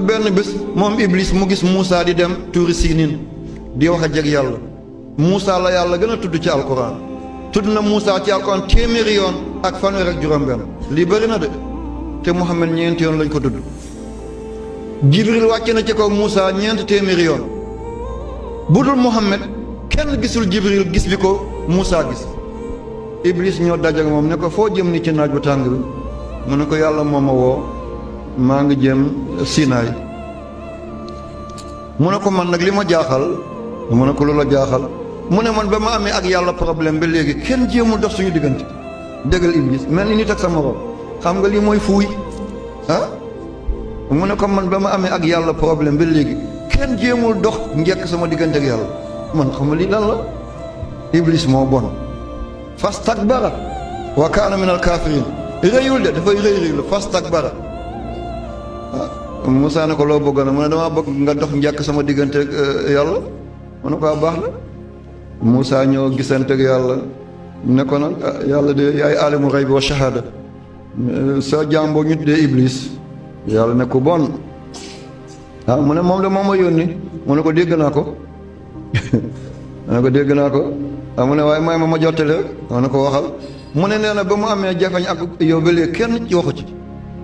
benn bés moom Iblis mu gis Moussa di dem tuuri Sinin di wax a jeg yàlla. Moussa la yàlla gën a tudd ci alquran tudd na Moussa ci alquran téeméeri yoon ak fanweer ak juróom-benn lii bëri na de te Muhammad ñeenti yoon lañ ko tudd. Jibril wàcce na ci kaw Moussa ñeent téeméeri yoon bu dul Muhammad kenn gisul Jibril gis bi ko Moussa gis. Iblis ñoo dajak moom ne ko foo jëm ni ci naaj bu tàng bi mu ne ko yàlla moom ma woo maa ngi jëm Sinaay. mu ne ko man nag li ma jaaxal mu ne ko lu la jaaxal mu ne man ba ma amee ak yàlla problème ba léegi kenn jéemul dox suñu diggante. dëggal Iblis mel ni nit ak sa morom xam nga lii mooy fuuy ah mu ne ko man ba ma amee ak yàlla problème ba léegi kenn jéemul dox njekk sama diggante ak yàlla man xam nga lii lan la. Iblis moo bon fastakbara wa kaana min al kaafiriin rëyul de dafay rëylu fastakbara. Moussa ne ko loo bëgg na mu ne damaa bëgg nga dox njëkk sama diggante ak yàlla mu ne ko baax na. Moussa ñëw gisante ak yàlla ne ko nag yàlla de yaay aalimu xaybi wa shahaada sa jàmboo ñu tuddee Iblis yàlla ne ko bon mu ne moom de moom ma yónni mu ne ko dégg naa ko mu ne ko dégg naa ko mu ne waaye may ma jottali rek mu ne ko waxal mu ne nee na ba mu amee jafeñ ak yow ba léegi kenn ci waxu ci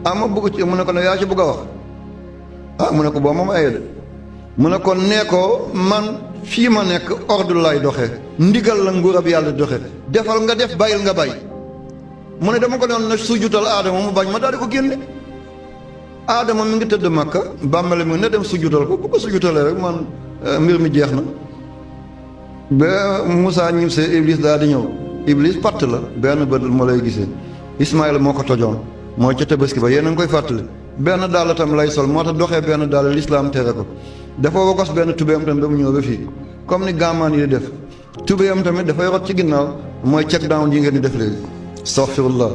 ma bëgg ci mu ne ko ne yaa ci bëgg a wax mu ne ko boo moom ayee de mu ne ko nee ko man fii ma nekk ordre lay doxee ndigal la nguurab yàlla doxee defal nga def bàyyil nga bàyyi. mu ne dama ko doon na sujjutal aadama mu bañ ma daal di ko génne aadama mi ngi tëdd Makka bàmmale mi ne dem sujjutal ko bu ko sujjutalee rek man mbir mi jeex na. ba Moussa ñib see Iblis daal di ñëw Iblis patt la benn bët moo lay gisee Ismaïla moo ko tojoon mooy ca Tabaski ba yéen a ngi koy fàttali benn dàll tam lay sol moo tax doxee benn dàll lislaam tere ko dafa wogos benn tubéyam tamit ba mu ñëw ba fii comme ni gaamaan yi di def tubéyam tamit dafay rot ci ginnaaw mooy check down yi ngeen di def léegi astaghfirullah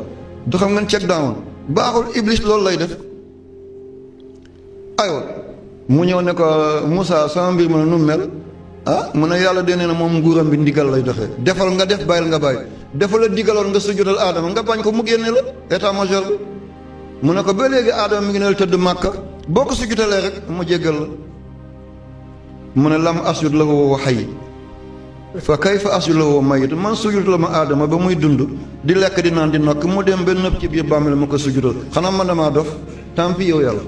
du xam ngeen check down baaxul Iblis loolu lay def. aywa mu ñëw ne ko Moussa sama mbir ma ne nu mel mu ne yàlla de nee na moom nguuram bi ndigal lay doxee defal nga def bàyyil nga bàyyi dafa la digaloon nga sujjutal aadama nga bañ ko mu génne la état major bi mu ne ko ba léegi aadama mi ngi ne la tëdd Màkka boo ko sujjutalee rek mu jéggal la. mu ne lam asjud lahu wa hayy fa kayfa asjud lahu wa mayyit man sujjutal la ma aadama ba muy dund di lekk di naan di nokk mu dem ba nëb ci biir bàmmeel mu ko sujjutal xanaa man damaa dof tant pis yow yàlla.